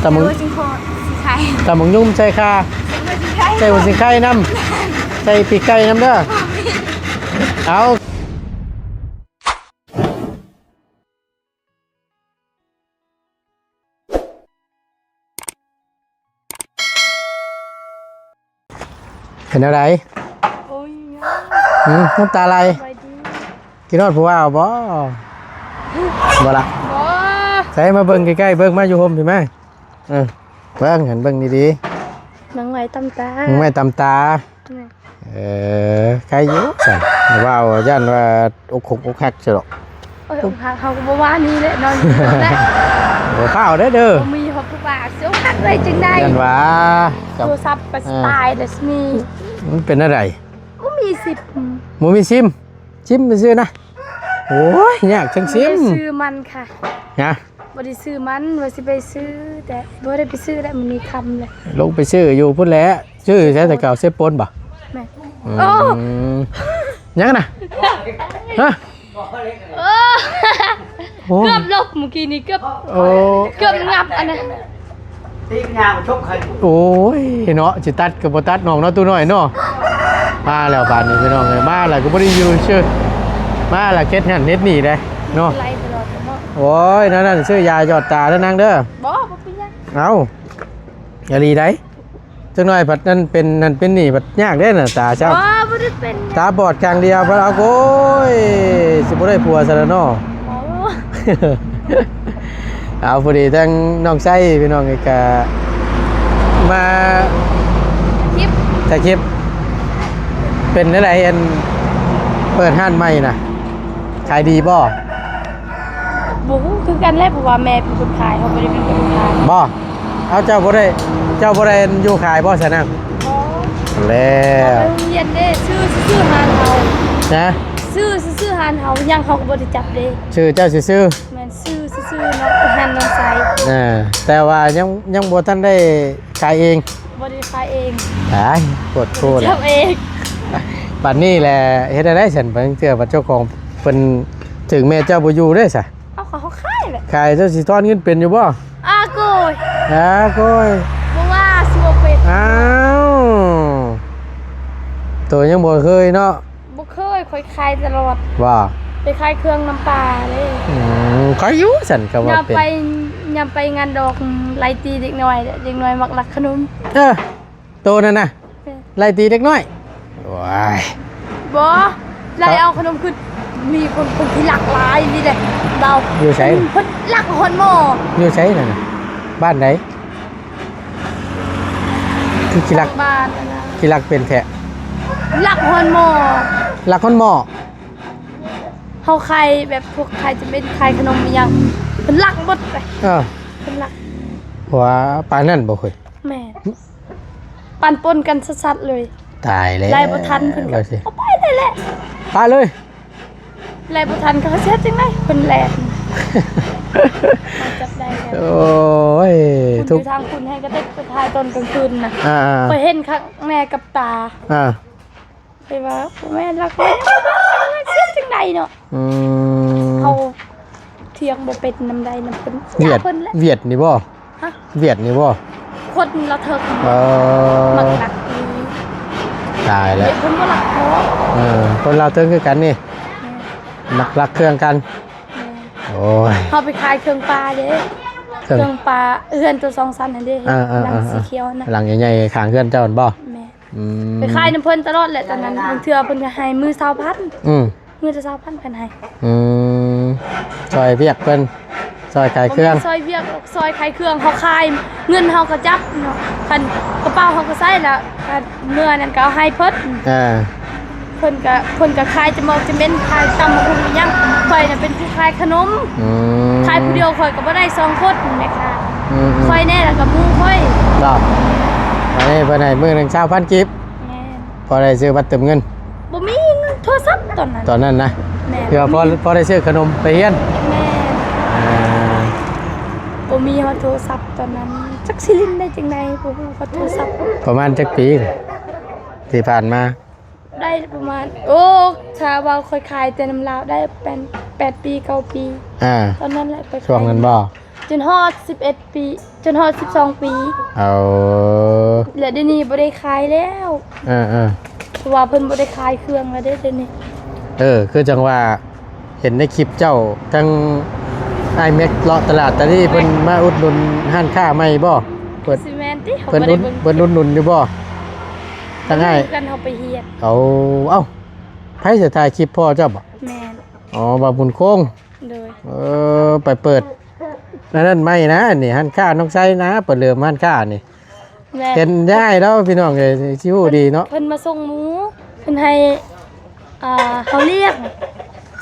ຕຳບັກ ໃສ່ຫົວຊິງຄອ ຊິໄຂ່ ຕຳບັກຫຍຸ້ງໃສ່ຂ່າ ໃສ່ຫົວຊິງໄຂ່ ໃສ່ຫົວຊິງໄຂ່ນຳ ໃສ່ປີກໄກ່ນຳເດີ ເອົາ. ເປັນແນວໃດ? ໂອ້ຍ ຫືມ ນ້ຳຕາໄຫຼ ສະບາຍດີ ຄິດຮອດຜູ້ບ່າວບໍ່? ບໍ່ລະ ບໍ່ ໃສ່ມາເບິ່ງໃກ້ໆ ເບິ່ງມາຢູ່ຮົ່ມພີ້ມາ ເອີ ເບິ່ງຫັ້ນ ເບິ່ງດີໆ ໜັງໄມ້ຕຳຕາ ໜັງໄມ້ຕຳຕາ ເອີ ໄຄຢູ່ຊັ້ນ ແຕ່ວ່າຢ້ານວ່າອົກຫົກອົກຫັກຊັ້ນດອກ ໂອ້ຍ ອົກຫັກເຮົາກໍບໍ່ວ່ານີ້ແຫຼະ ນອນຢູ່ຫັ້ນແຫຼະ ບໍ່ຟ້າວເດີ ບໍ່ມີຮອດຜູ້ບ່າວ ຊິອົກຫັກໄດ້ຈັ່ງໃດ ຢ້ານວ່າ ໂທລະສັບກໍຊິຕາຍແລ້ວຊິມີ ມັນເປັນແນວໃດ? ບໍ່ມີຊິມ ບໍ່ມີຊິມ ຊິມຊື່ໆນະ ໂອ້ຍ ຍາກຈັ່ງຊິມ ບໍ່ໄດ້ຊື້ມັນຄ່ະ ຮະ? ບໍ່ໄດ້ຊື້ມັນ ວ່າຊິໄປຊື້ ແຕ່ບໍ່ໄດ້ໄປຊື້ແລ້ວ ມັນມີຄຳແລ້ວ ລົງໄປຊື້ຢູ່ພຸ້ນແຫຼະ ຊື້ໃສແຕ່ເກົ່າ ເຊໂປນບໍ່? ແມ່ນ ອືມ ໂອ້ ຫຍັງນະ? ຮະ? ໂອ້ ໂອ້ ເກືອບຫຼົບມື້ກີ້ນີ້ ເກືອບ ໂອ້ ເກືອບຫງັບອັນນັ້ນ ຕີນຍາງຊົກໃຫ້ ໂອ້ຍເນາະ ຊິຕັດກໍບໍ່ຕັດນ້ອງເນາະ ຕູ້ນ້ອຍເນາະ ມາແລ້ວບາດນີ້ພີ່ນ້ອງເອີຍ ມາແລ້ວກໍບໍ່ໄດ້ຢູ່ຊື່ ມາແລ້ວເຮັດຫັ້ນເຮັດນີ້ເດ້ເນາະ ໄລ່ຕະຫຼອດເນາະ ໂອ້ຍ ນັ້ນໆ ຊື້ຢາຢອດຕາເດີນາງເດີ ບໍ່ ບໍ່ເປັນຫຍັງ ເອົ້າ ອີ່ຫຼີໃດ ຈັກໜ້ອຍພັດນັ້ນເປັນນັ້ນເປັນນີ້ ພັດຍາກເດ້ນະ ຕາເຈົ້າ ບໍ່ ບໍ່ໄດ້ເປັນ ຕາບອດຂ້າງດຽວ ພັດເອົາ ໂອ້ຍ ຊິບໍ່ໄດ້ຜົວຊະແລ້ວເນາະ ເອົາ ພໍດີທັງນ້ອງໄຊພີ່ນ້ອງກະມາ ຄລິບ ຖ່າຍຄລິບ ເປັນແນວໃດ ອັນ ເປີດຮ້ານໃໝ່ນະ ຂາຍດີບໍ່? ບໍ່ຮູ້ຄືກັນແຫຼະ ເພາະວ່າແມ່ເປັນຄົນຂາຍ ເຮົາບໍ່ໄດ້ເປັນຄົນຂາຍ ບໍ່? ເອົາ ເຈົ້າບໍ່ໄດ້ ເຈົ້າບໍ່ໄດ້ຢູ່ຂາຍບໍ່ຊະນະ? ບໍ່ ແລ້ວ ໄປໂຮງຮຽນເດ້ ຊື້ຊື່ໆຮ້ານເຮົາ ຮະ? ຊື້ຊື່ໆຮ້ານເຮົາ ຫຍັງເຮົາກໍບໍ່ໄດ້ຈັບເດ້ ຊື່ເຈົ້າຊື່ໆ ແມ່ນ ຊື້ຊື່ໆເນາະ ຮ້ານນ້ອງໄຊ ເອີ ແຕ່ວ່າຍັງ ຍັງບໍ່ທັນໄດ້ຂາຍເອງ ບໍ່ໄດ້ຂາຍເອງ ຕາຍ ໂພດໂພ ແລ້ວ ຈັບເອງ ບັດນີ້ແຫຼະ ເຮັດແນວໃດຊັ້ນ ບາງເທື່ອບັດເຈົ້າຂອງເພິ່ນ ເຖິງແມ່ເຈົ້າບໍ່ຢູ່ເດ້ຊະ ເອົາ ເຂົາຂາຍແຫຼະ ຂາຍ ເຈົ້າຊິທອນເງິນເປັນຢູ່ບໍ່? ອາໂກຍ ອາໂກຍ ບໍ່ວ່າຊິບໍ່ເປັນ ອ້າວ ໂຕຍັງບໍ່ເຄີຍເນາະ ບໍ່ເຄີຍ ຂ້ອຍຂາຍຕະຫຼອດ ວ່າ ໄປຂາຍເຄື່ອງນຳປ້າເດ້ ອືມ ຂາຍຢູ່ຊັ້ນກໍວ່າເປັນ ຍາມໄປ ຍາມໄປງານດອກ ໄລ່ຕີເດັກນ້ອຍ ເດັກນ້ອຍມັກລັກຂະໜົມ ເອີ ໂຕນັ້ນນະ ເອີ ໄລ່ຕີເດັກນ້ອຍ ໂອ້ຍ ບໍ່ ໄລ່ເອົາຂະໜົມຂຶ້ນ ມີຄົນ ຄົນທີ່ລັກຫຼາຍນີ້ແຫຼະ ເບົາ ຢູ່ໃສ? ເພິ່ນລັກຮອດໝໍ້ ຢູ່ໃສນັ້ນນະ? ບ້ານໃດ? ຄືຂີ້ລັກ ບ້ານນັ້ນນະ ຂີ້ລັກເປັນແທ້ ລັກຮອດໝໍ້ ລັກຮອດໝໍ້ ເຮົາຂາຍແບບພວກຂາຍຈຳເປັນ ຂາຍຂະໜົມອີ່ຫຍັງ ເພິ່ນລັກໝົດເລີຍ ເອີ ເພິ່ນລັກ ວ່າປານນັ້ນບໍ່ເຄີຍ ແມ່ນ ປັນປົນກັນຊັດໆເລີຍ ຕາຍແລ້ວ ໄລ່ບໍ່ທັນເພິ່ນກໍ ເອົາໄປເລີຍແຫຼະ ປະເລີຍ ໄລ່ບໍ່ທັນເຂົາເຮັດຈັ່ງໃດ ເພິ່ນແລ່ນ ເຮົາຈັບໄດ້ແລ້ວ ໂອ້ຍ ທຸກ ຢູ່ທາງພຸ້ນແຮງກະເຕັກໄປຖ່າຍຕອນກາງຄືນນະ ອ່າໆ ຂ້ອຍເຫັນຄັກແນ່ກັບຕາ ອ່າ ຂ້ອຍວ່າບໍ່ແມ່ນລັກເລີຍ ເຮັດຈັ່ງໃດເນາະ ອືມ ເຮົາ ຖຽງບໍ່ເປັນນຳໃດນຳເພິ່ນ ຫວຽດ ເພິ່ນແຫຼະ ຫວຽດນີ້ບໍ່? ຮະ? ຫວຽດນີ້ບໍ່? ຄົນລາວເຖິງ ເອີ ມັກລັກອີ່ຫຼີ ຕາຍແລ້ວ ເພິ່ນບໍ່ລັກເນາະ ເອີ ຄົນລາວເຖິງຄືກັນນີ້ ແມ່ນ ມັກລັກເຄື່ອງກັນ ແມ່ນ ໂອ້ຍ ເຮົາໄປຂາຍເຄື່ອງປ້າເດ້ ເຄື່ອງ ເຄື່ອງປ້າ ເຮືອນໂຕສອງຊັ້ນຫັ້ນເດ້ ອ່າໆໆໆ ຫຼັງສີຂຽວນະ ຫຼັງໃຫຍ່ໆ ຂ້າງເຮືອນເຈົ້າຫັ້ນບໍ່? ແມ່ນ ອືມ ໄປຂາຍນຳເພິ່ນຕະຫຼອດແຫຼະຕອນນັ້ນ ບາງເທື່ອເພິ່ນກໍໃຫ້ມື້ລະຊາວພັນ ອືມ ມື້ລະຊາວພັນເພິ່ນໃຫ້ ອືມ ຊ່ອຍວຽກເພິ່ນ ຊ່ອຍຂາຍເຄື່ອງ ບໍ່ແມ່ນຊ່ອຍວຽກ ຊ່ອຍຂາຍເຄື່ອງ ເຮົາຂາຍ ເງິນເຮົາກໍຈັບເນາະ ຄັນກະເປົາເຮົາກໍໃສ່ລະ ຄັນເມື່ອນັ້ນກໍເອົາໃຫ້ເພິ່ນ ອ່າ ເພິ່ນກະ ເພິ່ນກະຂາຍຈະເໝົາະຈະເໝັນ ຂາຍຕຳບັກຫຸ່ງອີ່ຫຍັງ ຂ້ອຍນະເປັນຜູ້ຂາຍຂະໜົມ ອືມ ຂາຍຜູ້ດຽວຂ້ອຍກໍບໍ່ໄດ້ ສອງຄົນແມ່ຄ້າ ອືມໆ ຂ້ອຍແນ່ລະກະໝູ່ຂ້ອຍ ບໍ່ ອັນນີ້ເພິ່ນໃຫ້ມື້ໜຶ່ງຊາວພັນກີບ ແມ່ນ ພໍໄດ້ຊື້ບັດເຕີມເງິນ ບໍ່ມີໂທລະສັບຕອນນັ້ນ ຕອນນັ້ນນະ ແມ່ນ ຄືວ່າພໍ ພໍໄດ້ຊື້ຂະໜົມໄປຮຽນ ແມ່ນ ອ່າ ບໍ່ມີຮອດໂທລະສັບຕອນນັ້ນ ຈັກຊິຫຼິ້ນໄດ້ຈັ່ງໃດ ບໍ່ຮູ້ຮອດໂທລະສັບ ປະມານຈັກປີທີ່ຜ່ານມາ? ໄດ້ປະມານ ໂອ້ ຖ້າວ່າຂ້ອຍຂາຍແຕ່ນຳລາວໄດ້ແປດ ແປດປີ ເກົ້າປີ ອ່າ ຕອນນັ້ນແຫຼະ ໄປຂາຍ ຊ່ວງນັ້ນບໍ່? ຈົນຮອດສິບເອັດປີ ຈົນຮອດສິບສອງປີ. ເອົາ ແລະ ດຽວນີ້ບໍ່ໄດ້ຂາຍແລ້ວ. ເອີໆ ເພາະວ່າເພິ່ນບໍ່ໄດ້ຂາຍເຄື່ອງແລ້ວເດ້ ດຽວນີ້. ເອີ ຄືຈັ່ງວ່າເຫັນໃນຄລິບເຈົ້າ ທັງອ້າຍແມັກເລາະຕະຫຼາດຕາລີ ເພິ່ນມາອຸດໜູນຮ້ານຄ້າໃໝ່ບໍ່? ເພິ່ນ ຊິແມ່ນຕິ ເພິ່ນອຸດ ເພິ່ນອຸດໜູນຢູ່ບໍ່? ທາງອ້າຍ ກັນເຮົາໄປຮຽນ. ເອົາ ເອົ້າ ໃຜຊິຖ່າຍຄລິບ ພໍ່ເຈົ້າບໍ່? ແມ່ນ. ອໍ ບ່າວບຸນຄົງ. ໂດຍ. ເອີ ໄປເປີດອັນນັ້ນໃໝ່ນະ ອັນນີ້ຮ້ານຄ້ານ້ອງໄຊນະ ປະເລີ່ມຮ້ານຄ້ານີ້. ແມ່ນ. ເຫັນຍາຍແລ້ວ ພີ່ນ້ອງເອີຍ ຊິຮູ້ດີເນາະ. ເພິ່ນມາສົ່ງໝູ ເພິ່ນໃຫ້ ອ່າ ເຮົາລ້ຽງ.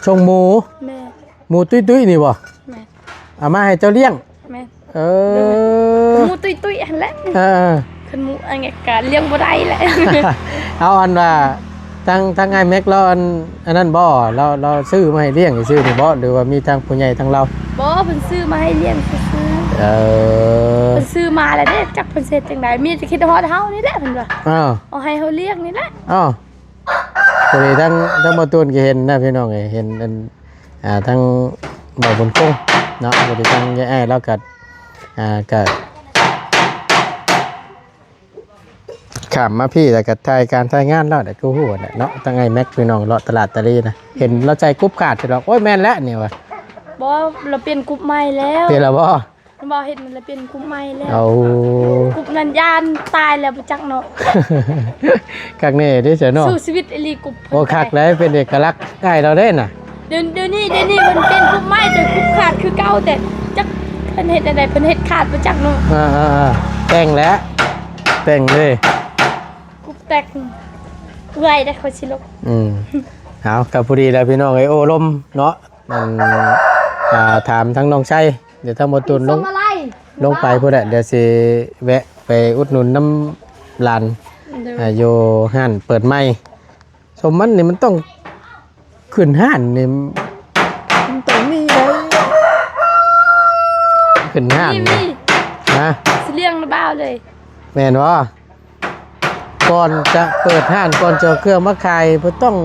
ສົ່ງໝູ? ແມ່ນ. ໝູຕຸ້ຍໆນີ້ບໍ່? ແມ່ນ. ເອົາມາໃຫ້ເຈົ້າລ້ຽງ? ແມ່ນ. ເອີ ໂດຍ. ໝູຕຸ້ຍໆຫັ້ນແຫຼະ. ເອີໆ ຄັນໝູອັນນີ້ກະລ້ຽງບໍ່ໄດ້ແຫຼະ. ເອົາ ອັນວ່າ ທາງ ທາງອ້າຍແມັກລາວ ອັນ ອັນນັ້ນບໍ່? ລາວ ລາວຊື້ມາໃຫ້ລ້ຽງຊື່ໆນີ້ບໍ່? ຫຼືວ່າມີທາງຜູ້ໃຫຍ່ທາງລາວ? ບໍ່ ເພິ່ນຊື້ມາໃຫ້ລ້ຽງຊື່ໆ. ເອີ ເພິ່ນຊື້ມາແລ້ວເດ້ ຈັກເພິ່ນຊິເຮັດຈັ່ງໃດ ມີແຕ່ຄິດຮອດເຮົານີ້ແຫຼະ ເພິ່ນວ່າ. ເອົາ ເອົາໃຫ້ເຮົາລ້ຽງນີ້ແຫຼະ. ເອົາ ພໍດີທັງ ທັງບໍ່ຕູນກໍເຫັນນະ ພີ່ນ້ອງເອີຍ ເຫັນອັນ ອ່າ ທັງບ່າວບຸນຄົງເນາະ ພໍດີທັງຍາຍອ້າຍລາວກໍ ອ່າ ກໍ ຂ້າມມາພີ້ ແລ້ວກໍຖ່າຍການຖ່າຍງານລາວ ແລ້ວກໍຮູ້ແຫຼະເນາະ ທັງອ້າຍແມັກ ພີ່ນ້ອງເລາະຕະຫຼາດຕະລີນະ ເຫັນລາວໃສ່ກຸບຂາດຢູ່ດອກ. ໂອ້ຍ ແມ່ນແຫຼະນີ້ວ່າ. ບໍ່ ລາວປ່ຽນກຸບໃໝ່ແລ້ວ. ປ່ຽນແລ້ວບໍ່? ລາວເວົ້າເຮັດນັ້ນລະປ່ຽນກຸບໃໝ່ແລ້ວ. ເອົາ ກຸບນັ້ນຢ້ານຕາຍແລ້ວບໍ່ຈັກເນາະ. ຄັກແນ່ເດ້ຊະເນາະ ສູ້ຊີວິດອີ່ຫຼີກຸບ. ໂອ້ ຄັກຫຼາຍ ເປັນເອກະລັກອ້າຍລາວເດ້ນະ. ດຽວ ດຽວນີ້ ດຽວນີ້ເພິ່ນປ່ຽນກຸບໃໝ່ ແຕ່ກຸບຂາດຄືເກົ່າ ແຕ່ຈັກເພິ່ນເຮັດແນວໃດ ເພິ່ນເຮັດຂາດບໍ່ຈັກເນາະ. ອ່າໆໆ ແຕ່ງແຫຼະ ແຕ່ງເລີຍ ກຸບແຕກເມື່ອຍໄດ໋ ຂ້ອຍຊິລົບ. ອືມ ເອົາ ກໍພໍດີແລ້ວພີ່ນ້ອງເອີຍ ໂອ້ລົມເນາະ ອັນ ອ່າ ຖາມທາງນ້ອງໄຊ ດຽວທາງບໍ່ຕູນລົງ ລົງໄປພຸ້ນແຫຼະ ດຽວຊິແວະໄປອຸດໜູນນຳຫຼານ ໂດຍ ອ່າ ຢູ່ຮ້ານເປີດໃໝ່. ສົມມັນນີ້ມັນຕ້ອງຂຶ້ນຮ້ານນີ້ ມັນຕ້ອງມີໄດ໋ ຂຶ້ນຮ້ານນີ້. ມີ ມີ ຮະ? ຊິລ້ຽງນະບ່າວເລີຍ. ແມ່ນບໍ່? ກ່ອນຈະເປີດຮ້ານ ກ່ອນຈະເອົາເຄື່ອງມາຂາຍ ເພິ່ນຕ້ອງ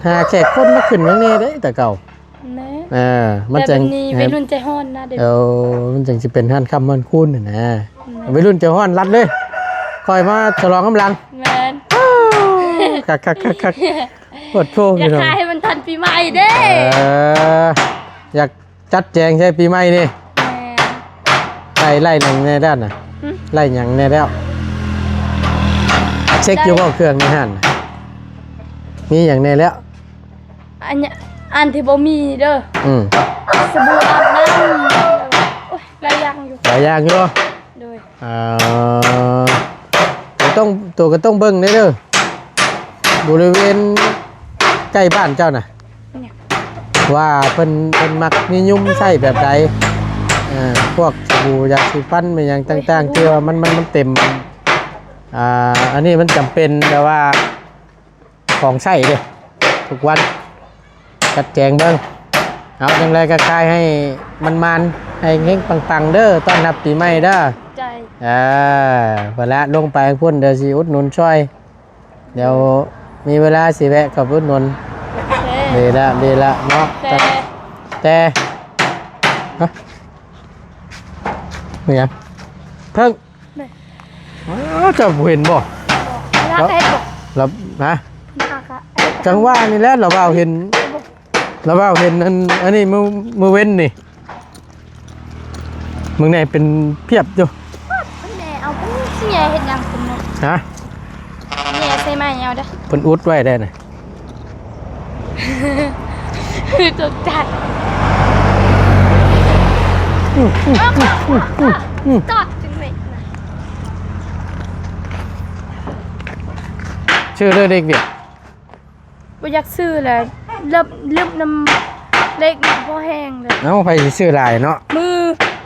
ຫາແຂກຄົນມາຂຶ້ນຫຍັງແດ່ເດ້ ແຕ່ເກົ່າ. ແມ່ນ. ເອີ ມັນຈັ່ງ ແບບນີ້ໄວລຸ້ນໃຈຮ້ອນນະເດ້. ເອີ ມັນຈັ່ງຊິເປັນຮ້ານຄ້ຳຮ້ານຄູນຫັ້ນນະ. ອືມ ໄວລຸ້ນໃຈຮ້ອນລັດເລີຍ ຄ່ອຍມາສະຫຼອງນຳຫຼັງ. ແມ່ນ. ຄັກໆໆໆ ໂພດໂພ ຢາກຂາຍໃຫ້ມັນທັນປີໃໝ່ເດ້. ເອີ ຢາກ ຈັດແຈງໃສ່ປີໃໝ່ນີ້. ແມ່ນ. ໄລ່ ໄລ່ຫຍັງແດ່ແລ້ວນະ? ຫຶ? ໄລ່ຫຍັງແດ່ແລ້ວ? ເຊັກຢູ່ບໍ່ເຄື່ອງໃນຮ້ານນະ? ມີຫຍັງແດ່ແລ້ວ? ອັນ ອັນທີ່ບໍ່ມີເດີ. ອືມ. ສະບູອາບນ້ຳ. ໂອ້ຍ ຫຼາຍຢ່າງຢູ່. ຫຼາຍຢ່າງຢູ່. ໂດຍ. ອ່າ ໂຕຕ້ອງ ໂຕກໍຕ້ອງເບິ່ງແດ່ເດີ ບໍລິເວນໃກ້ບ້ານເຈົ້ານະ ຫຍັງ? ວ່າເພິ່ນ ເພິ່ນມັກນິຍົມໃຊ້ແບບໃດ? ເອີ ພວກສະບູ ຢາສີຟັນ ແມ່ນຫຍັງຕ່າງໆ ທີ່ວ່າມັນ ມັນ ມັນເຕັມ ອ່າ ອັນນີ້ມັນຈຳເປັນ ແບບວ່າ ຂອງໃຊ້ເດ້ ທຸກວັນ ຈັດແຈງເບິ່ງ. ເອົາ ຈັ່ງໃດກໍຂາຍໃຫ້ມັນມານ ໃຫ້ເຮັງປັງໆເດີ ຕ້ອນຮັບປີໃໝ່ເດີ. ໃຈ. ເອີ ເວລາລົງໄປພຸ້ນ ດຽວຊິອຸດໜູນຊ່ອຍ ດຽວມີເວລາຊິແວະເຂົ້າໄປອຸດໜູນ. ໂອເຄ ດີລະ ດີລະເນາະ. ແຕ່ ແຕ່ ຮະ? ມີຫຍັງ? ເພິ່ງ ແມ່ນ. ອ້າວ ເຈົ້າບໍ່ເຫັນບໍ່? ບໍ່. ລະ ລະ ຮະ? ຈັງຫວະນີ້ແຫຼະ ລະວ່າວເຫັນ ລະວ່າວເຫັນອັນ ອັນນີ້ມື້ ມື້ເວັນນີ້ ເບິ່ງແດ່ ເປັນພຽບຢູ່. ແມ່ເອົາ ຊິແຍ່ເຮັດຫຍັງເພິ່ນນະ? ຮະ? ແຍ່ໃສ່ໄມ້ເອົາເດີ້. ເພິ່ນອຸດໄວ້ໄດ໋ນະ. ຄືຕົກໃຈ. ຕອດຈັ່ງເວະນະ. ຊື່ເລີຍເດັກວຽກ. ບໍ່ຢາກຊື້ແລ້ວ ເລິບ ເລິບນຳເຫຼັກມັນບໍ່ແຮງເລີຍ. ເອົ້າ ໃຜຊິຊື້ຫຼາຍເນາະ? ມື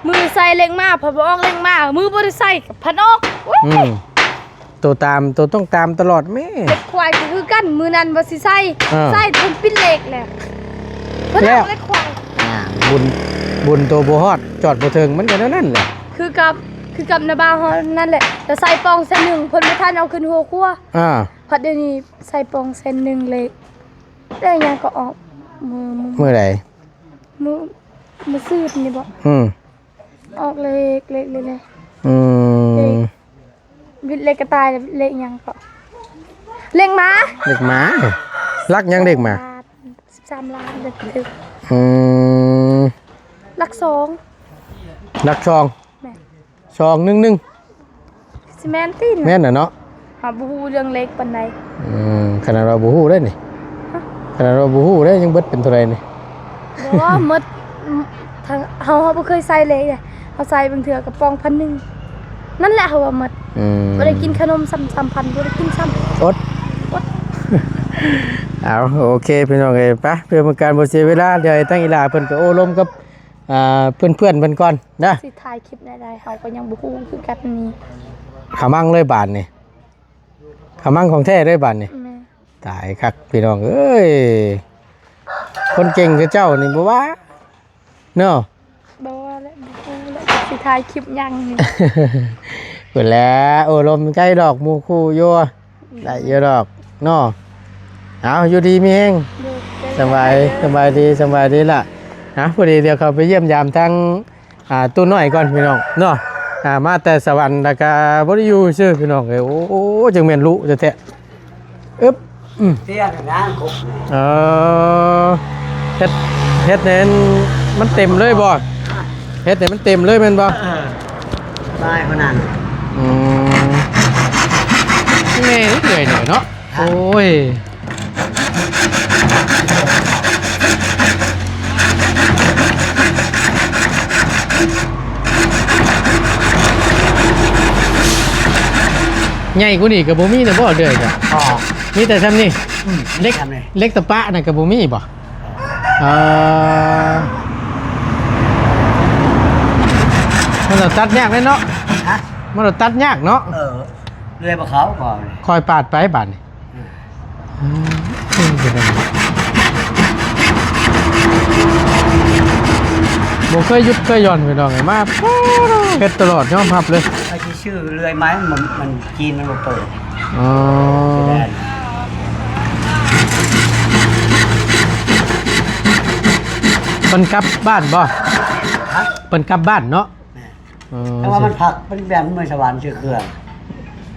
ມືໃສ່ເຫຼັກມາ ພໍບໍ່ອອກເຫຼັກມາ ມືບໍ່ໄດ້ໃສ່ກະພັດອອກ. ອືມ. ໂຕຕາມ ໂຕຕ້ອງຕາມຕະຫຼອດແມ້. ເຫຼັກຄວາຍກໍຄືກັນ ມື້ນັ້ນວ່າຊິໃສ່ ເອີ ໃສ່ເພິ່ນປິດເຫຼັກແລ້ວ ເພິ່ນເອົາເຫຼັກຄວາຍ. ອ່າ ບຸນ ບຸນໂຕບໍ່ຮອດ ຈອດບໍ່ເຖິງ ມັນກໍແນວນັ້ນແຫຼະ. ຄືກັບ ຄືກັບນ້າບ່າວເຮົານັ້ນແຫຼະ ລາວໃສ່ປ່ອງເສັ້ນໜຶ່ງ ເພິ່ນບໍ່ທັນເອົາຂຶ້ນຫົວຄົວ. ອ່າ ພັດດຽວນີ້ໃສ່ປ່ອງເສັ້ນໜຶ່ງເລີຍ ແລ້ວຫຍັງກໍອອກ ມື້ ມື້ໃດ? ມື້ ມື້ຊືນນີ້ບໍ? ອືມ ອອກເລກ ເລກ ເລກ ເລກ ອືມ ເລກ ວິດເລກກະຕ່າຍ ເລກຫຍັງເກາະ? ເລກໝາ ເລກໝາ. ຫຼັກຫຍັງເລກໝາ? ສິບສາມລ້ານ ເລກຖືກ. ອືມ ຫຼັກສອງ ຫຼັກສອງ ແມ່ນ ສອງໜຶ່ງໜຶ່ງ ຊິແມ່ນຕິນະ? ແມ່ນນະເນາະ ເຮົາບໍ່ຮູ້ເລື່ອງເລກປານໃດ. ອືມ ຂະໜາດວ່າບໍ່ຮູ້ເດ້ນີ້ ຮະ? ຂະໜາດວ່າບໍ່ຮູ້ເດ້ ຍັງເບິດເປັນເທົ່າໃດນີ້? ບໍ່ ໝົດ ທາງເຮົາ ເຮົາບໍ່ເຄີຍໃສ່ເລກເດ້ ເຮົາໃສ່ບາງເທື່ອກະປ໋ອງພັນໜຶ່ງ ນັ້ນແຫຼະເຮົາວ່າໝົດ. ອືມ ບໍ່ໄດ້ກິນຂະໜົມຊ້ຳສາມພັນ ບໍ່ໄດ້ກິນຊ້ຳ ອົດ ອົດ. ເອົາ ໂອເຄພີ່ນ້ອງເອີຍ ໄປ ເພື່ອເປັນການບໍ່ເສຍເວລາ ດຽວໃຫ້ທາງອີ່ຫຼ້າເພິ່ນໄປໂອ້ລົມກັບ ອ່າ ເພື່ອນໆເພິ່ນກ່ອນນະ. ຊິຖ່າຍຄລິບແນວໃດເຮົາກະຍັງບໍ່ຮູ້ຄືກັນນີ້. ຂະມັງເລີຍບາດນີ້ ຂະມັງຂອງແທ້ເລີຍບາດນີ້. ແມ່ນ ຕາຍຄັກພີ່ນ້ອງເອີຍ ຄົນເກັ່ງຄືເຈົ້ານີ້ບໍ່ວ່າເນາະ. ບໍ່ວ່າແຫຼະ ບໍ່ຮູ້ແຫຼະ ຊິຖ່າຍຄລິບຫຍັງນີ້. ພຸ້ນແຫຼະ ໂອ້ລົມໃກ້ດອກ ໝູ່ຄູ່ຢູ່ ໄດ້ຢູ່ດອກເນາະ. ເອົາ ຢູ່ດີມີແຮງ. ໂດຍ ສະບາຍ ສະບາຍດີ ສະບາຍດີລະ. ອ່າ ພໍດີດຽວເຂົ້າໄປຢ້ຽມຢາມທາງ ອ່າ ຕູ້ນ້ອຍກ່ອນພີ່ນ້ອງເນາະ. ອ່າ ມາແຕ່ສະຫວັນ ລະກະບໍ່ໄດ້ຢູ່ຊື່ພີ່ນ້ອງເອີຍ. ໂອ້ ຈັ່ງແມ່ນລຸແທ້ໆ. ອຶບ ອືມ ເຕັ້ຍນະ ຄົບ ເອີ ເຮັດ ເຮັດໃຫ້ມັນເຕັມເລີຍບໍ່? ເຮັດໃຫ້ມັນເຕັມເລີຍແມ່ນບໍ່? ເອີ ຫຼາຍຂະໜາດ. ອືມ ແມ່ເອື້ອຍນີ້ເນາະ. ໂອ້ຍ ໃຫຍ່ກວ່ານີ້ກະບໍ່ມີແລ້ວບໍ່ເລື່ອຍກະ? ອໍ ມີແຕ່ຊ່ຳນີ້. ອືມ ເຫຼັກ ຊ່ຳນີ້ ເຫຼັກຕະປະນັ້ນກະບໍ່ມີບໍ່? ເອີ ມັນລະຕັດຍາກເດ້ເນາະ. ຮະ? ມັນລະຕັດຍາກເນາະ. ເອີ ເລື່ອຍບໍ່ເຂົ້າ ຄ່ອຍປາດໄປບາດນີ້. ອືມ ອືມ ບໍ່ເຄີຍຢຸດເຄີຍຢ່ອນພີ່ນ້ອງເອີຍ ມາ ໂອ້ ເຮັດຕະຫຼອດ ຍອມຮັບເລີຍ. ໄປຊື້ເລື່ອຍໄມ້ ມັນ ມັນຈີນມັນບໍ່ເປີດ. ອໍ ເພິ່ນກັບບ້ານບໍ່? ຮະ? ເພິ່ນກັບບ້ານເນາະ. ແມ່ນ ເອີ ແຕ່ວ່າມັນພັກ ມັນແບບເມືອງສະຫວັນຊື່ເຄືອ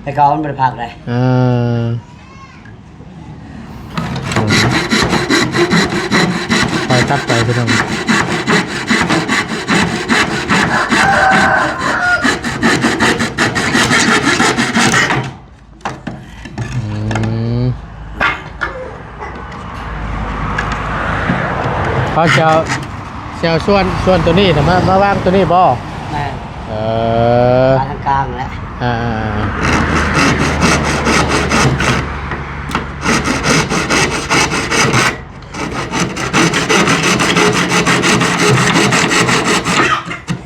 ແຕ່ເກົ່າມັນບໍ່ໄດ້ພັກເດ້. ເອີ ຄ່ອຍຕັດໄປພີ່ນ້ອງ. ອືມ ເຂົາເຈົ້າ ເຈົ້າສ່ວນ ສ່ວນໂຕນີ້ນະ ມາ ມາວາງໂຕນີ້ບໍ່? ແມ່ນ ເອີ ວາງທາງກາງແຫຼະ. ອ່າ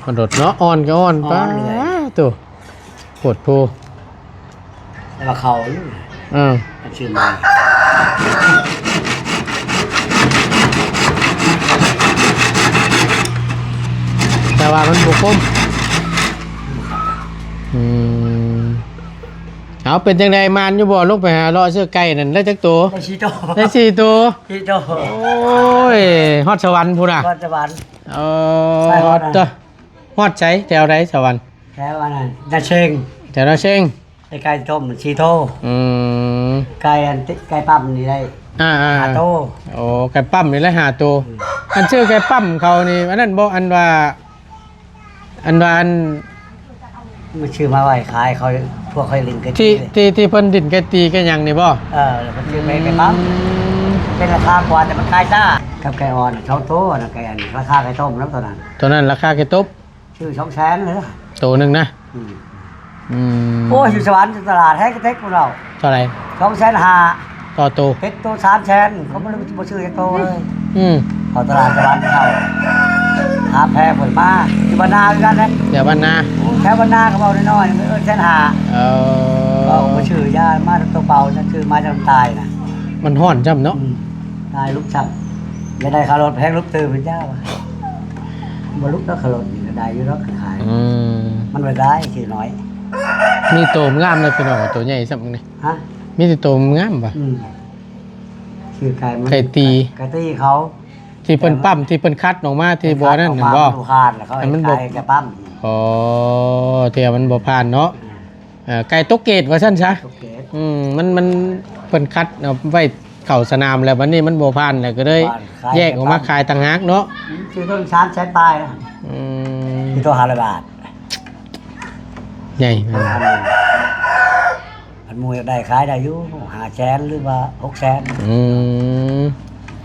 ມັນໂດດເນາະ ອ່ອນກະອ່ອນ ອ່ອນເລີຍ ປາໂຕ. ໂພດໂພ ແຕ່ວ່າເຂົາຢູ່ ເອີ ມັນຊື່ມາ ແຕ່ວ່າມັນບໍ່ຄົມ. ອືມ ເອົາ ເປັນຈັ່ງໃດ ມ່ານຢູ່ບໍ່? ລົງໄປຫາເລາະຊື້ໄກ່ນັ້ນ ໄດ້ຈັກໂຕ? ໄດ້ສີ່ໂຕ ໄດ້ສີ່ໂຕ ສີ່ໂຕ. ໂອ້ຍ ຮອດສະຫວັນພຸ້ນນະ ຮອດສະຫວັນ. ເອີ ໄປຮອດນະ ຮອດໃສ? ແຖວໃດສະຫວັນ? ແຖວອັນນັ້ນ ນາເຊັງ ແຖວນາເຊັງ ໄກ່ຕົ້ມສີ່ໂຕ. ອືມ ໄກ່ອັນ ໄກ່ປ້ຳນີ້ໄດ້ ອ່າໆ ຫ້າໂຕ. ໂອ້ ໄກ່ປ້ຳນີ້ໄດ້ຫ້າໂຕ. ອືມ ອັນຊື່ໄກ່ປ້ຳເຂົານີ້ ອັນນັ້ນບໍ່? ອັນວ່າ ອັນວ່າອັນ ມັນຊື້ມາໄວ້ຂາຍ ເຂົາ ພວກເຂົາຫຼິ້ນໄກ່ຕີ ທີ່ ທີ່ ທີ່ເພິ່ນຫຼິ້ນໄກ່ຕີໄກ່ຫຍັງນີ້ບໍ່? ເອີ ເພິ່ນຊື້ໄປ ໄກ່ປ້ຳ. ອືມ ເປັນລາຄາກວ່າ ແຕ່ມັນຂາຍຊ້າ ກັບໄກ່ອ່ອນສອງໂຕນະ ໄກ່ອັນ ລາຄາໄກ່ຕົ້ມນຳ ໂຕນັ້ນ ໂຕນັ້ນລາຄາໄກ່ຕົ້ມ. ຊື້ສອງແສນເລີຍ ໂຕໜຶ່ງນະ. ອືມ ອືມ ໂອ້ຍ ຢູ່ສະຫວັນຕະຫຼາດແຮງກະເຕັກພວກເຮົາ. ເທົ່າໃດ? ສອງແສນຫ້າຕໍ່ໂຕ. ເປັດໂຕສາມແສນ ເຂົາບໍ່ໄດ້ ບໍ່ຊື້ຈັກໂຕເລີຍ. ອືມ ເຂົ້າຕະຫຼາດສະຫວັນເຂົ້າ ຫາແພເພິ່ນມາ ຢູ່ບ້ານນາຄືກັນເດ້. ແຖວບ້ານນາ ໂອ້ ແຖວບ້ານນາກະເວົ້ານ້ອຍໆ ເອີ້ນແສນຫ້າ. ເອີ ເວົ້າບໍ່ຊື້ ຢ່າມາໂຕເປົ່າ ຊື້ມາຈາກນ້ຳຕາຍນະ. ມັນຮ້ອນຊ້ຳເນາະ. ອືມ ຕາຍລຸກຊ້ຳ ຢາກໄດ້ຄ່າລົດແພງ ລຸກຕື່ມເປັນເຈົ້າ ບໍ່ລຸກດອກ ຄ່າລົດນີ້ກະໄດ້ຢູ່ດອກ ຂາຍ. ອືມ ມັນບໍ່ໄດ້ ຊື້ນ້ອຍ. ມີໂຕງາມເລີຍພີ່ນ້ອງ ໂຕໃຫຍ່ຊ້ຳນີ້. ຮະ? ມີແຕ່ໂຕງາມຫວາ? ອືມ ຊື້ໄກ່ມັນ ໄກ່ຕີ ໄກ່ຕີເຂົາ ທີ່ເພິ່ນປ້ຳ ທີ່ເພິ່ນຄັດອອກມາທີ່ບໍ່ນັ້ນແມ່ນບໍ່? ຄັດອອກມາ ມັນບໍ່ຜ່ານ ແລ້ວເຂົາໃຫ້ຂາຍແຕ່ປ້ຳ. ອໍ ທີ່ວ່າມັນບໍ່ຜ່ານເນາະ. ເອີ ໄກ່ຕົກເກດວ່າຊັ້ນຊະ. ຕົກເກດ. ອືມ ມັນ ມັນ ເພິ່ນຄັດເອົາໄວ້ເຂົ້າສະໜາມ ແລ້ວບັດນີ້ມັນບໍ່ຜ່ານ ແລ້ວກໍເລີຍແຍກອອກມາຂາຍຕ່າງຫາກເນາະ. ອືມ ຊື້ໂຕໜຶ່ງສາມແສນປາຍນະ. ອືມ ຊື້ໂຕຫ້າຮ້ອຍບາດ. ໃຫຍ່ ອັນໝູ່ຢາກໄດ້ຂາຍໄດ້ຢູ່ຫ້າແສນ ຫຼືວ່າຫົກແສນ. ອືມ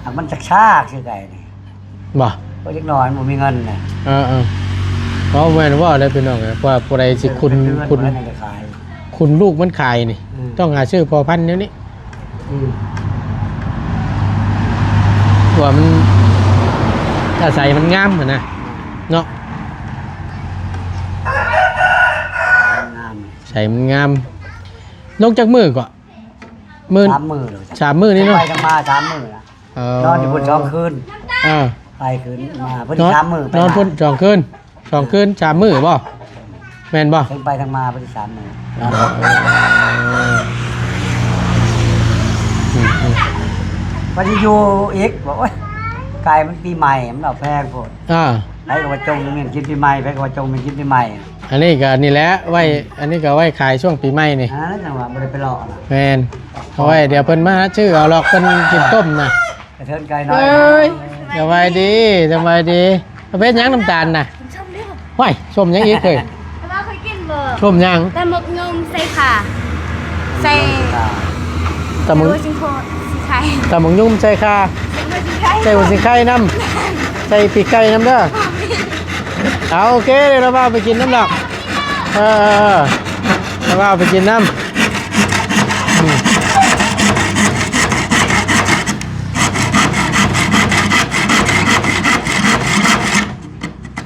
ຫາກມັນຈັກຊ້າຄືໄກ່ນີ້. ບໍ່ ເພາະເດັກນ້ອຍມັນບໍ່ມີເງິນນະ. ເອີໆ ເວົ້າແມ່ນເວົ້າແລ້ວພີ່ນ້ອງເອີຍ ວ່າຜູ້ໃດຊິຄຸນ ຄຸນ ຄຸນລູກມັນຂາຍນີ້ ອືມ ຕ້ອງຫາຊື້ພໍພັນແນວນີ້. ອືມ ວ່າມັນ ອາໄສມັນງາມຫັ້ນນະ ເນາະ. ງາມ ໃສມັນງາມ. ລົງຈັກມື້ເກາະ? ມື້ ສາມມື້ແລ້ວ. ສາມມື້ນີ້ເນາະ. ໄປທັງມາສາມມື້ນະ. ເອີ ນອນຢູ່ພຸ້ນສອງຄືນ. ເອີ ໄປຄືນມາ ເພິ່ນ ນອນ ສາມມື້ ນອນພຸ້ນສອງຄືນ. ສອງຄືນສາມມື້ບໍ່? ແມ່ນບໍ່? ທັງໄປທັງມາເພິ່ນສາມມື້. ເອີ ອືມໆ ວ່າຊິຢູ່ອີກ ບອກ ໂອ້ຍ ກາຍມັນປີໃໝ່ ມັນເອົາແພງໂພດ. ອ່າ ໃຜກໍວ່າຈົ່ງແມ່ນກິນປີໃໝ່ ໃຜກໍວ່າຈົ່ງແມ່ນກິນປີໃໝ່. ອັນນີ້ກໍນີ້ແຫຼະ ໄວ້ ອັນນີ້ກໍໄວ້ຂາຍຊ່ວງປີໃໝ່ນີ້. ອ່າ ຈັ່ງວ່າບໍ່ໄດ້ໄປເລາະນະ. ແມ່ນ ເອົາໄວ້ ດຽວເພິ່ນມາຊື້ເອົາດອກ ເພິ່ນກິນຕົ້ມນະ. ກະເທີນໄກ່ນ້ອຍ ເອີຍ ສະບາຍດີ ສະບາຍດີ. ເອົາເຮັດຫຍັງນ້ຳຕານນະ? ສົ້ມເດ້. ຫວ້າຍ ສົ້ມຫຍັງອີກເອີຍ? ແຕ່ວ່າເຄີຍກິນບໍ່? ສົ້ມຫຍັງ? ຕຳບັກຫຍຸ້ງໃສ່ຂ່າ ໃສ່ ຕຳບັກ ໃສ່ຫົວຊິງໂຄ ຊິງໄຄ ຕຳບັກຫຍຸ້ງໃສ່ຂ່າ ໃສ່ຫົວຊິງໄຄ ໃສ່ຫົວຊິງໄຄນຳ ໃສ່ປີກໄກ່ນຳເດີ. ເອົາ ໂອເຄ ດຽວລາວພາໄປກິນນຳດອກ. ເອີ ເອີ ເອີ ລາວພາໄປກິນນຳ. ອືມ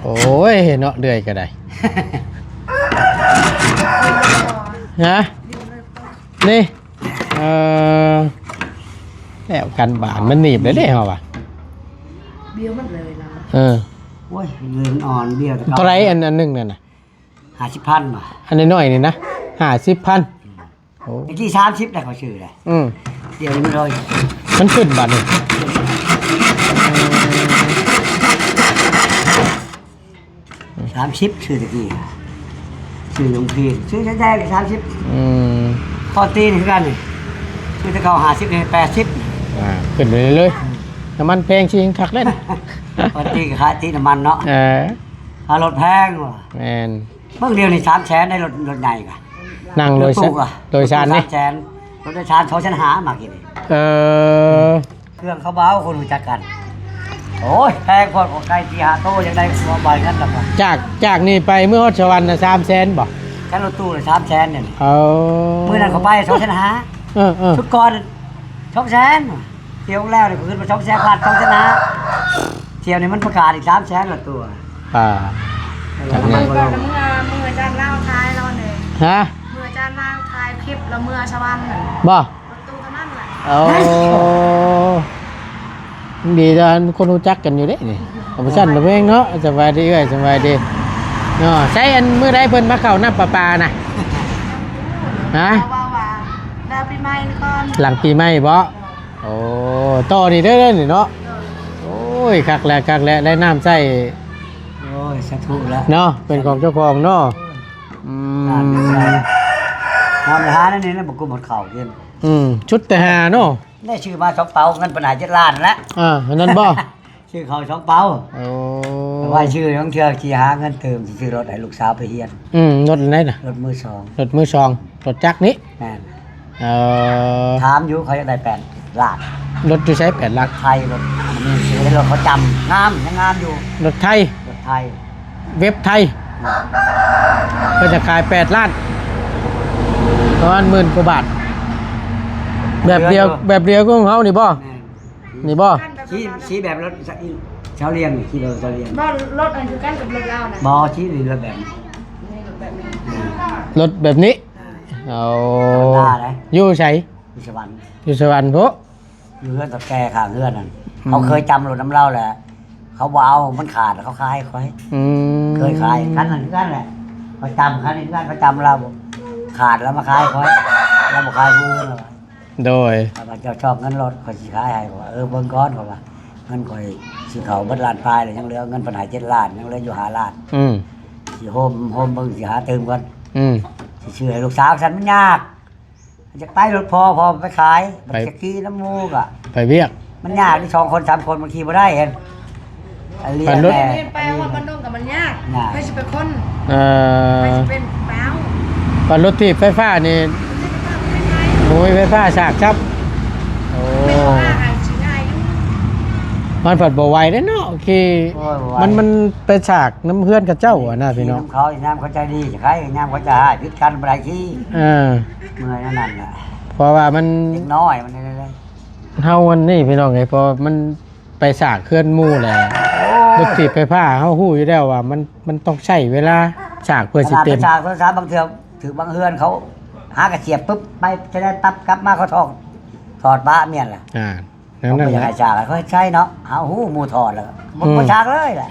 ໂອ້ຍ ເນາະ ເລື່ອຍກໍໄດ້. ຮະ? ນີ້ ເອີ ແລ້ວກັນບານມັນໜີບໄດ້ເດ້ເຮົາວ່າ ເບ້ຍມັນເລີຍນະ. ເອີ ໂອ້ຍ ເລື່ອຍມັນອ່ອນ ເບ້ຍແຕ່ເກົ່າ. ເທົ່າໃດອັນ ອັນໜຶ່ງນັ້ນນະ? ຫ້າສິບພັນ ວ່າ ອັນນ້ອຍໆນີ້ນະ ຫ້າສິບພັນ. ໂອ້ ຕະກີ້ສາມສິບໄດ໋ ເຂົາຊື້ໄດ໋. ອືມ ດຽວນີ້ມັນຮ້ອຍ ມັນຂຶ້ນບາດນີ້. ສາມສິບ ຊື້ຕະກີ້ ຊື້ລົງພີນ ຊື້ໃຊ້ໄດ້ສາມສິບ. ອືມ ຄອນຕີນຄືກັນນີ້ ຊື້ແຕ່ເກົ່າຫ້າສິບ ນີ້ແປດສິບ. ອ່າ ຂຶ້ນໄປເລື້ອຍໆ. ອືມ ນ້ຳມັນແພງຊິຄັກເລີຍນະ. ຄອນຕີນກໍຂາຍຕີນນ້ຳມັນເນາະ. ເອີ ຄ່າລົດແພງວ່າ. ແມ່ນ. ເບິ່ງດຽວນີ້ສາມແສນໄດ້ ລົດ ລົດໃຫຍ່ກະ ນັ່ງໂດຍສານ ລົດຕູ້ກະ ໂດຍສານນີ້ ສາມແສນ ລົດໂດຍສານສອງແສນຫ້າ ມາກີ້ນີ້. ເອີ ເຄື່ອງເຂົາບໍ່ເອົາ ຄົນຮູ້ຈັກກັນ. ໂອ້ຍ ແພງໂພດ ຂອງໄກ່ສີ່ຫ້າໂຕ ຢາກໄດ້ບໍ່ ບໍ່ໃຫ້ເງິນດອກວ່າ. ຈາກ ຈາກນີ້ໄປເມືອຮອດສະຫວັນນະ ສາມແສນບໍ່? ຄັນລົດຕູ້ນະ ສາມແສນນີ້. ເອີ ມື້ນັ້ນເຂົາໄປສອງແສນຫ້າ. ເອີໆ ຊຸດກ່ອນສອງແສນ. ທ່ຽວແລ້ວນີ້ ເຂົາຂຶ້ນມາສອງແສນພັນ ສອງແສນຫ້າ. ທ່ຽວນີ້ມັນປະກາດອີກສາມແສນລະຕົວະ. ອ່າ ເອີ ເມື່ອ ເມື່ອອາຈານລາວຖ່າຍລາວແດ່. ຮະ? ເມື່ອອາຈານລາວຖ່າຍຄລິບລາວເມືອສະຫວັນນັ້ນ. ບໍ່? ລົດຕູ້ເທົ່ານັ້ນແຫຼະ. ໂອ້ ດີແລ້ວ ຄົນຮູ້ຈັກກັນຢູ່ເດ້ນີ້. ເອົາໄປຊັ້ນລະເວງເນາະ. ສະບາຍດີເອື້ອຍ ສະບາຍດີເນາະ. ໃສ ອັນມື້ໃດເພິ່ນມາເຂົ້ານ້ຳປະປານະ? ຮະ? ເຂົາເວົ້າວ່າ ດາວປີໃໝ່ນີ້ກ່ອນ. ຫຼັງປີໃໝ່ບໍ? ໂອ້ ຕໍ່ນີ້ເດີນີ້ເນາະ. ໂດຍ. ໂອ້ຍ ຄັກແລ້ວ ຄັກແລ້ວ ໄດ້ນ້ຳໃຊ້. ໂອ້ຍ ສາທຸແລ້ວເນາະ ເປັນຂອງເຈົ້າຂອງເນາະ. ໂອ້ຍ ອືມ ສາທຸ ສາທຸ. ນອນຫາແນວນີ້ແຫຼະ ບໍ່ກຸ້ມອດເຂົ້າກິນ. ອືມ ຊຸດແຕ່ຫາເນາະ. ໄດ້ຊື້ມາສອງເປົາ ເງິນປານໃດ ເຈັດລ້ານແຫຼະ. ອ່າ ອັນນັ້ນບໍ? ຊື້ເຂົ້າສອງເປົາ. ໂອ້ ໄວ້ຊື້ ລາງເທື່ອຊິຫາເງິນຕື່ມ ຊິຊື້ລົດໃຫ້ລູກສາວໄປຮຽນ. ອືມ ລົດອັນໃດນະ? ລົດມືສອງ. ລົດມືສອງ ລົດຈັກນີ້? ແມ່ນ. ເອີ ຖາມຢູ່ ເຂົາຢາກໄດ້ແປດລ້ານ. ລົດຢູ່ໃສແປດລ້ານ? ໄທ ລົດ ມັນມີ ໃນລົດເຂົາຈຳ ງາມ ຍັງງາມຢູ່. ລົດໄທ? ລົດໄທ ເວັບໄທ. ເພິ່ນຈະຂາຍແປດລ້ານ ປະມານໝື່ນກວ່າບາດ. ແບບດຽວ ແບບດຽວກັບຂອງເຮົານີ້ບໍ? ແມ່ນ. ນີ້ບໍ່? ສີ ສີແບບລົດຊາວລຽງນີ້ ຂີ່ລົດຊາວລຽງ. ບໍ່ ລົດອັນຄືກັນກັບລົດລາວນະ. ບໍ່ ສີນີ້ລົດແບບນີ້ ນີ້ລົດແບບນີ້ ລົດແບບນີ້. ອ່າ ໂອ້ ທຳມະດາເດ້. ຢູ່ໃສ? ຢູ່ສະຫວັນ. ຢູ່ສະຫວັນພຸ້ນ. ຢູ່ເຮືອນຕາແກ່ຂ້າງເຮືອນນັ້ນ. ອືມ ເຂົາເຄີຍຈຳລົດນຳລາວແຫຼະ ເຂົາບໍ່ເອົາ ມັນຂາດ ເຂົາຂາຍຂ້ອຍ. ອືມ ເຄີຍຂາຍ ຄັນນັ້ນຄືກັນແຫຼະ ເຂົາຈຳຄັນນີ້ຄືກັນ ເຂົາຈຳລາວ ຂາດລາວມາຂາຍຂ້ອຍ ລາວບໍ່ຂາຍຜູ້ອື່ນ. ໂດຍ. ຂ້າພະເຈົ້າຊອກເງິນລົດ ຂ້ອຍຊິຂາຍໃຫ້. ເຂົາວ່າ ເອີ ເບິ່ງກ່ອນ ເຂົາວ່າ. ເງິນຂ້ອຍຊື້ເຂົ້າເບິດລ້ານປາຍແລ້ວ ຍັງເຫຼືອເງິນເພິ່ນໃຫ້ເຈັດລ້ານ ຍັງເຫຼືອຢູ່ຫ້າລ້ານ. ອືມ ຊິໂຮມ ໂຮມເບິ່ງ ຊິຫາຕື່ມກ່ອນ. ອືມ ຊິຊື້ໃຫ້ລູກສາວຊັ້ນ ມັນຍາກ. ຢາກໄປລົດພໍ່ ພໍ່ໄປຂາຍ ໄປ ບັດຈະຂີ່ນຳໝູ່ກະ ໄປວຽກ ມັນຍາກເດ້ ສອງຄົນສາມຄົນ ມັນຂີ່ບໍ່ໄດ້ຫັ້ນ. ອັນນີ້ ໄປຮອດບ້ານດົງກໍມັນຍາກ ຍາກ ໃຜຊິໄປຂົນ? ເອີ ໃຜຊິເປັນບ່າວ? ບັດລົດຖີບໄຟຟ້ານີ້ ລົດຖີບໄຟຟ້າບໍ່ໄປໄກ ໂອ້ຍ ໄຟຟ້າສາກຊັບ. ໂອ້ ແມ່ນວ່າຫາຊື້ງ່າຍຢູ່ ມັນພັດບໍ່ໄຫວເດ້ເນາະ ຂີ່ ໂອ້ຍ ບໍ່ໄຫວ ມັນ ມັນໄປສາກນຳເຮືອນເຂົາເຈົ້າຫັ້ນນະ ພີ່ນ້ອງ ຂີ່ນຳເຂົາ ຍາມເຂົາໃຈດີ ໃຜຍາມເຂົາໃຈຮ້າຍ ຜິດກັນບໍ່ໄດ້ຂີ່. ເອີ ເມື່ອຍອັນນັ້ນແຫຼະ ເພາະວ່າມັນ ເດັກນ້ອຍມັນ ເຮົາອັນນີ້ພີ່ນ້ອງເອີຍ ເພາະມັນໄປສາກເຮືອນໝູ່ແຫຼະ ໂອ້ຍ ລົດຖີບໄຟຟ້າ ເຮົາຮູ້ຢູ່ແລ້ວວ່າມັນ ມັນຕ້ອງໃຊ້ເວລາສາກເພື່ອຊິເຕັມ ຂະໜາດໄປສາກໂທລະສັບ ບາງເທື່ອຖືກບາງເຮືອນເຂົາຫາກະສຽບປຶບ ໄປຈະໄດ້ປັບ ກັບມາເຂົາຖອດ ຖອດປະ ແມ່ນລະ ອ່າ ແນວນັ້ນແຫຼະ ເຂົາບໍ່ຢາກໃຫ້ສາກ ເຂົາເຮັດໃຊ້ເນາະ ເຮົາຮູ້ໝູ່ຖອດແລ້ວ ບໍ່ ອືມ ບໍ່ສາກເລີຍແຫຼະ.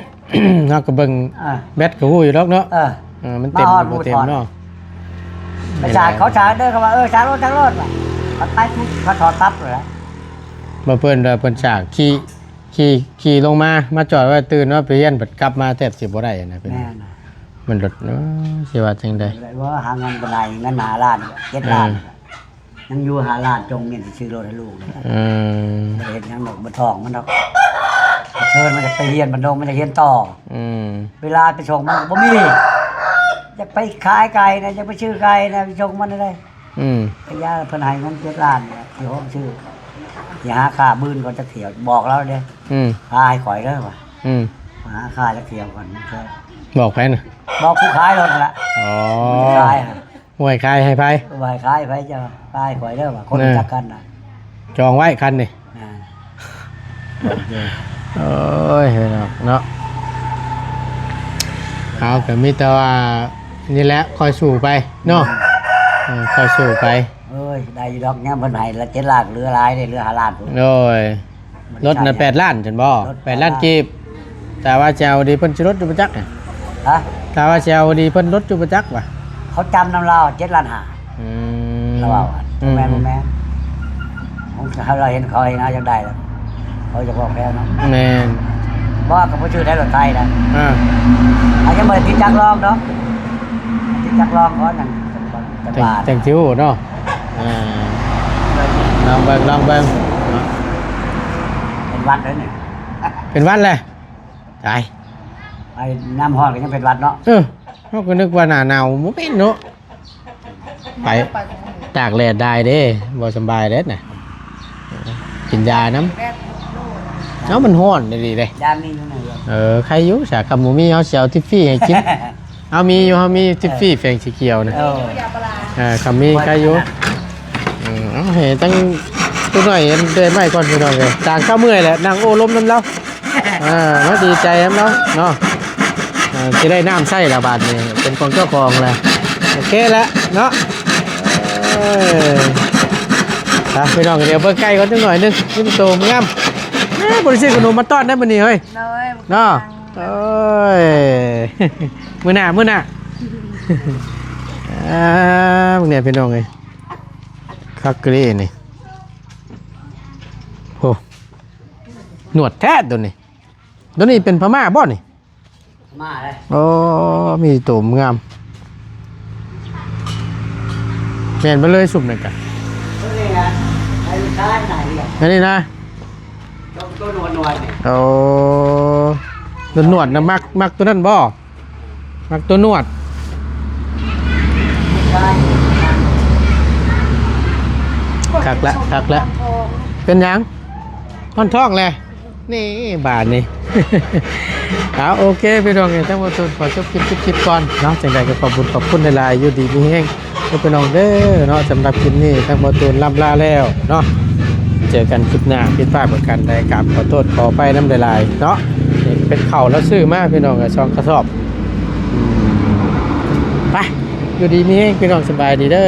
ເຮົາກໍເບິ່ງ ອ່າ ແບັດກໍຮູ້ຢູ່ດອກເນາະ ເອີ ເອີ ມັນເຕັມ ມາຮອດ ຫຼືບໍ່ເຕັມເນາະ ໝູ່ຖອດ ໄປສາກເຂົາສາກເດີ ເຂົາວ່າ ເອີ ສາກໂລດ ສາກໂລດ ວ່າ ໄປ ໄປ ເຂົາຖອດປັບແລ້ວ. ບໍ່ ເພິ່ນວ່າເພິ່ນສາກ ຂີ່ ຂີ່ ຂີ່ລົງມາ ມາຈອດໄວ້ ຕື່ນມາໄປຮຽນ ບັດກັບມາແທບຊິບໍ່ໄດ້ນະ ເພິ່ນ ແມ່ນ ມັນລົດ ເອີ ຊິວ່າຈັ່ງໃດ ວ່າຫາເງິນບໍ່ໄດ້ ເງິນຫ້າລ້ານ ເຈັດລ້ານ ເອີ ຍັງຢູ່ຫ້າລ້ານ ຈົ່ງເມນຊິຊື້ລົດໃຫ້ລູກນີ້ ເອີ ບໍ່ໄດ້ເຮັດຫຍັງດອກ ບໍ່ທ້ອງມັນດອກ ເຊີນມັນຈະໄປຮຽນບ້ານດົງ ມັນຈະຮຽນຕໍ່ ອືມ ເວລາໄປສົ່ງມັນກໍບໍ່ມີ ຢາກໄປຂາຍໄກ່ນະ ຢາກໄປຊື້ໄກ່ນະ ໄປສົ່ງມັນໄດ້ ອືມ ກະຢ່າ ເພິ່ນໃຫ້ເງິນເຈັດລ້ານນີ້ ຊິໂຮມຊື້ ຊິຫາຄ້າບືນກ່ອນຈັກຖ້ຽວ ບອກລາວເດ້ ອືມ ພາໃຫ້ຂ້ອຍເດີວ່າ ອືມ ຫາຄ້າຈັກຖ້ຽວກ່ອນ ບອກໃຜນະ? ບອກຜູ້ຂາຍລົດຫັ້ນລະ ອໍ ຂາຍ ຫ້ວຍ ຂາຍໃຫ້ໃຜ? ບໍ່ໃຫ້ຂາຍໃຜ ເຈົ້າຂາຍຂ້ອຍເດີວ່າ ຄົນ ເອີ ຮູ້ຈັກກັນນະ ຈອງໄວ້ຄັນນີ້ ອ່າ ໂອ້ຍ ເນາະ ເນາະ ເຮົາກໍມີແຕ່ວ່ານີ້ແຫຼະ ຄ່ອຍສູ້ໄປເນາະ ເອີ ຄ່ອຍສູ້ໄປ ໂອ້ຍ ໄດ້ຢູ່ດອກ ຍາມເພິ່ນໃຫ້ລະເຈັດລ້ານ ເຫຼືອຫຼາຍເດ້ ເຫຼືອຫ້າລ້ານພຸ້ນ ໂດຍ ລົດນະແປດລ້ານຊັ້ນບໍ່? ແປດລ້ານກີບ ຖ້າວ່າຊິເອົາດີເພິ່ນຊິລົດຢູ່ບໍ່ຈັກ ຮະ? ຖ້າວ່າຊິເອົາດີເພິ່ນລົດຢູ່ບໍ່ຈັກວ່າ ເຂົາຈຳນຳລາວເຈັດລ້ານຫ້າ ອືມ ລາວວ່າ ອືມ ບໍ່ແມ່ນ ບໍ່ແມ່ນ ຂອງເຮົາ ລາວເຫັນເຂົາເຮັດເຮົາຢາກໄດ້ລະ ເຂົາຢາກເວົ້າແພງເນາະ ແມ່ນ ບໍ່ກໍບໍ່ຊື້ໄດ້ລົດໄທນະ ອ່າ ອາດຈະບໍ່ໄດ້ຕິດຈັກລອງດອກ ຕິດຈັກລອງເຂົາຫຍັງ ຈັ່ງ ຈັ່ງຊິຮູ້ເນາະ ອ່າ ລອງເບິ່ງ ລອງເບິ່ງເນາະ ເປັນຫວັດເດ້ນີ້ ເປັນຫວັດແຫຼະ ຕາຍ ໄປຍາມຮ້ອນກໍຍັງເປັນຫວັດເນາະ ເອີ ເຮົາກໍນຶກວ່າໜ້າໜາວ ບໍ່ເປັນເນາະ ໄປຕາກແດດໄດ້ເດ້ ບໍ່ສຳບາຍເດ້ນະ ກິນຢານຳ ເອົ້າ ມັນຮ້ອນອີ່ຫຼີເດ້ ຢາມີຢູ່ໃນເຮືອນ ເອີ ໄຄຢູ່ ສາຄຳບໍ່ມີ ເຮົາຊິເອົາທິບຟຣີໃຫ້ກິນ ເຮົາມີຢູ່ ເຮົາມີທິບຟຣີແຝງສີຂຽວນະ ເອີ ເອີ ຄຳມີໄຄຢູ່ ເອີ ເອົາໃຫ້ທັງ ຕົວໜ້ອຍໄດ້ໄມ້ກ່ອນພີ່ນ້ອງເອີຍ ຕ່າງກໍເມື່ອຍແຫຼະ ນັ່ງໂອ້ລົມນຳລາວ ເອີ ມາດີໃຈນຳລາວເນາະ ເອີ ຊິໄດ້ນ້ຳໃຊ້ລະບາດນີ້ ເປັນຂອງເຈົ້າຂອງລະ ໂອເຄລະເນາະ ເອີ ໄປພີ່ນ້ອງ ດຽວເບິ່ງໄກ່ກ່ອນຈັກໜ້ອຍໜຶ່ງ ມີແຕ່ໂຕງາມ ເອີ ບໍ່ໄດ້ຊື້ຂະໜົມມາຕ້ອນໄດ້ມື້ນີ້ເຮີ້ຍ ໂດຍ ເນາະ ໂອ້ຍ ມື້ໜ້າ ມື້ໜ້າ ອ່າ ເບິ່ງແດ່ພີ່ນ້ອງເອີຍ ຄັກອີ່ຫຼີນີ້ ໂອ້ ໜວດແທ້ໂຕນີ້ ໂຕນີ້ເປັນພະມ້າບໍ່ນີ້? ພະມ້າເດ້ ໂອ້ ມີໂຕງາມ ແມ່ນເບິດເລີຍຊຸມນັ້ນກະ ໂຕນີ້ນະ ໃຫ້ລູກຊາຍນະ ອັນນີ້ນະ ໂຕ ໂຕໜວດໆ ນີ້ ໂອ້ ໜວດໆນະ ມັກ ມັກໂຕນັ້ນບໍ່? ມັກໂຕໜວດ ຄັກລະ ຄັກລະ ເປັນຫຍັງ? ຮ້ອນທ້ອງແຫຼະ ນີ້ບາດນີ້ ເອົາ ໂອເຄ ພີ່ນ້ອງເອີຍ ທັງໝົດທຸກຄົນ ຂໍຈົບຄລິບ ຈົບຄລິບກ່ອນເນາະ ຈັ່ງໃດກໍຂອບບຸນຂອບຄຸນຫຼາຍໆ ຢູ່ດີມີແຮງ ເດີພີ່ນ້ອງເດີເນາະ ສຳລັບຄລິບນີ້ທາງບ່າວຕູນລ່ຳລາແລ້ວເນາະ ເຈີກັນຄລິບໜ້າ ຜິດພາດປະການໃດ ກາບຂໍໂທດຂໍອະໄພນຳຫຼາຍໆເນາະ ນີ້ເປັນເຂົ້າລາວຊື້ມາພີ່ນ້ອງເອີຍ ສອງກະສອບ ອືມ ໄປ ຢູ່ດີມີແຮງພີ່ນ້ອງ ສະບາຍດີເດີ.